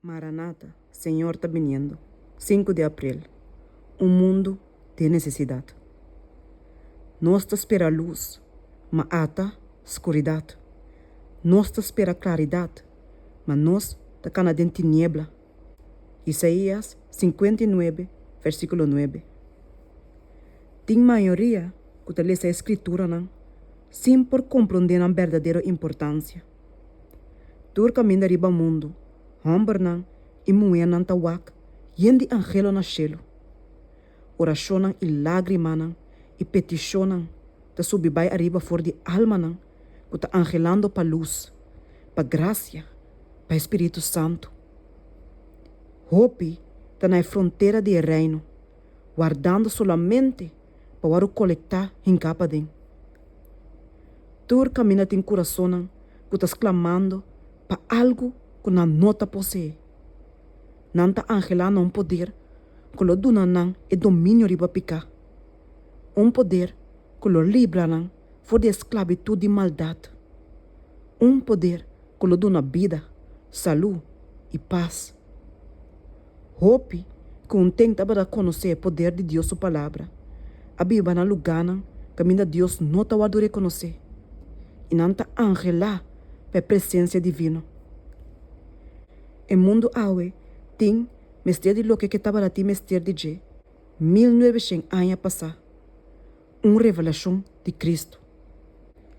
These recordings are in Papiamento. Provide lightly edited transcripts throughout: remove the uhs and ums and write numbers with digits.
Maranata, Señor ta biniendo, sinku di aprel, Un mundu den nesesidat. Nos ta spera lus, ma ata skuridat. Nos ta spera klaridat, ma nos ta kana den tiniebla. Isaías 59, versíkulo 9. Tin mayoria ku ta lesa e Skrituranan sin por komprondé nan berdadero importansia. Tur kaminda riba mundu, hòmbernan i muhénan ta wak yen di angelo na shelu. Orashonnan i lágrimanan i petishonnan ta subi bai ariba for di almanan ku ta angelando pa lus, pa grasia, pa e Spiritu Santu. Hopi ta na e frontera di e Reino, wardando solamente pa wòrdu kolektá hinká paden. Tur kaminda tin kurasonnan ku ta sklamando pa algu ku nan no ta poseé. Nan ta anhelá na un poder ku lo duna nan e dominio riba piká, un poder ku lo libra nan for di e sklabitut di maldat, un poder ku lo duna bida, salú i pas. Hopi ku un ten tabata konosé e poder di Dios su Palabra, a biba na lugánan kaminda Dios no ta wòrdu rekonosé, i nan ta anhelá pa e presensia divino. E mundu awe tin mester di loke ke tabata tin mester di dje 1900 aña pasá, un revelashon di Kristu.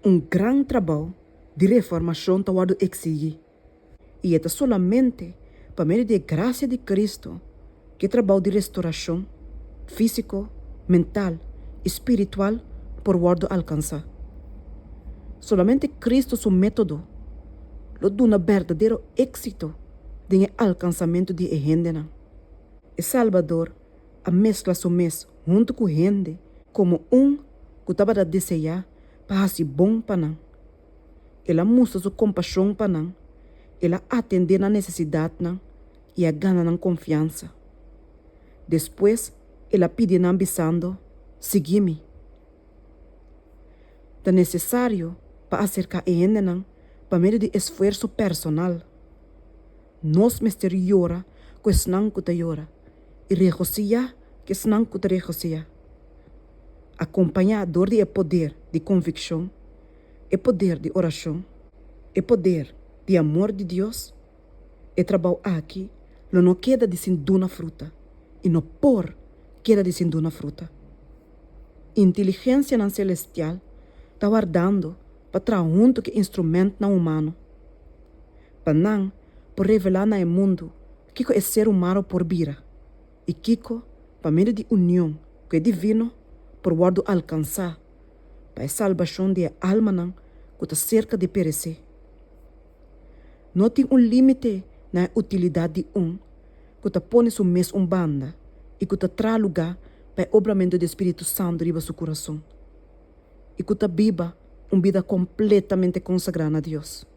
Un gran trabou di reformashon ta wòrdu eksigí. I e ta solamente pa medio di e grasia di Cristo ku e trabou di restorashon físiko, mental i spiritual por wòrdu alkansá. Solamente Cristo su método lo duna berdadero éksito den e alkansamentu di e hendenan. E Salbador a meskla su mes huntu ku hende komo un ku tabata deseá pa hasi bon pa nan. El a mustra su kompashon pa nan, el a atendé nan nesesidatnan i a gana nan konfiansa. Despues el a pidi nan bisando, Sigui mi. Ta nesesario pa aserká e hendenan pa medio di esfuerso personal. Nos mester yora ku esnan ku ta yora i regosihá ku esnan ku ta regosihá. Akompañá dor di e poder di konvikshon, e poder di orashon, e poder di amor di Dios, e trabou aki lo no keda di sin duna fruta i no por keda di sin duna fruta. Inteligensianan selestial ta wardando pa traha huntu ku e instrumentnan humano, pa nan por revelá na e mundu kiko e ser humano por bira i kiko, pa medio di union ku e divino, por wòrdu alkansá pa e salbashon di e almanan ku ta serka di peresé. No tin un límite na e utilidat di un ku ta pone su mes un banda i ku ta traha lugá pa e obramentu di e Spiritu Santu riba su kurason i ku ta biba un bida kompletamente konsagrá na Dios.